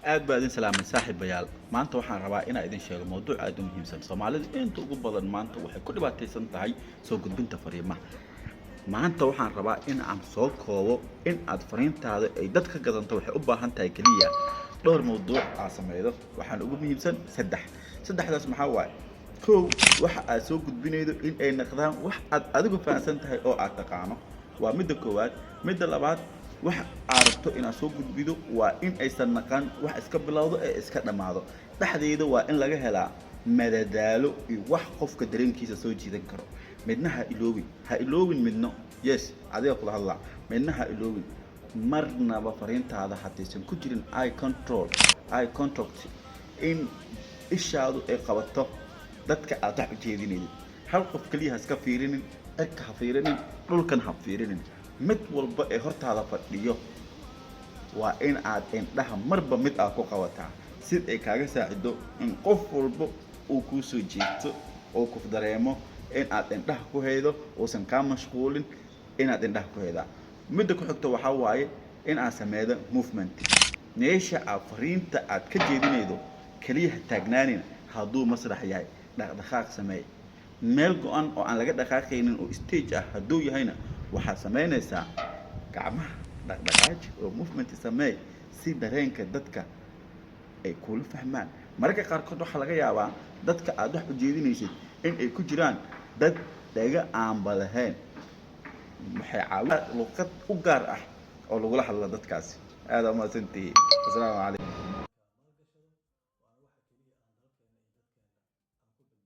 Aad baa idin salaamay, saaxiibayaal. Maanta waxaan rabaa inaan idin sheego mawduuc aad u muhiimsan. Soomaalidu inta ugu badan maanta waxay ku dhibaataysan tahay soo gudbinta fariimaha. Maanta waxaan rabaa in aan soo koobo in aad fariintaada ay dad ka gadanto. Waxay u baahan tahay keliya dhowr mawduuc aad sameydo. Waxaan ugu muhiimsan saddex. Saddexdaas maxaa waaye? Kow, waxa aad soo gudbinaydo in ay noqdaan wax aad adigu fahamsan tahay oo aad taqaano, waa midda koowaad. Midda labaad, waxa aad rabto inaad soo gudbido waa in aysan naqan wax iska bilowdo ee iska dhammaado. Dhexdeeda waa in laga helaa madadaalo iyo wax qofka dareenkiisa soo jiidan karo. Midna ha iloobin, ha iloobin midno. Yes, adiga kula hadlaa, midna ha iloobin. Marnaba fariintaada haddaysan ku jirin eye control, eye contact, in ishaadu ay qabato dadka aad wax ujeedinaysid. Hal qof keliya ha iska fiirinin, cirka ha fiirinin, dhulkan ha fiirinin. Mid walba ee hortaada fadhiyo waa in aad indhaha marba mid aad ku qabataa, si ay kaaga saacido in qof walba uu kuu soo jeegto oo ku dareemo in aad indhaha ku haydo, uusan kaa mashquulin inaad indhaha ku haydaa. Midda ku xigto waxaa waaye in aad sameydo movement. Meesha aad fariinta aad ka jeedinaydo keliya ha taagnaanin. Hadduu masrax yahay, dhaqdhaqaaq sameey. Meel go-an oo aan laga dhaqaaqaynin oo stage ah hadduu yahayna, waxaad samaynaysaa gacmaha dhaqdhaqaaji oo movement sameey, si dareenka dadka ay kula fahmaan. Mararka qaarkood waxaa laga yaabaa dadka aad wax ujeedinaysid in ay ku jiraan dad dhaga aanba lahayn. Waxay caawi luqad u gaar ah oo lagula hadla dadkaasi. Aada umahadsantihiin. Asalaamu calaykum.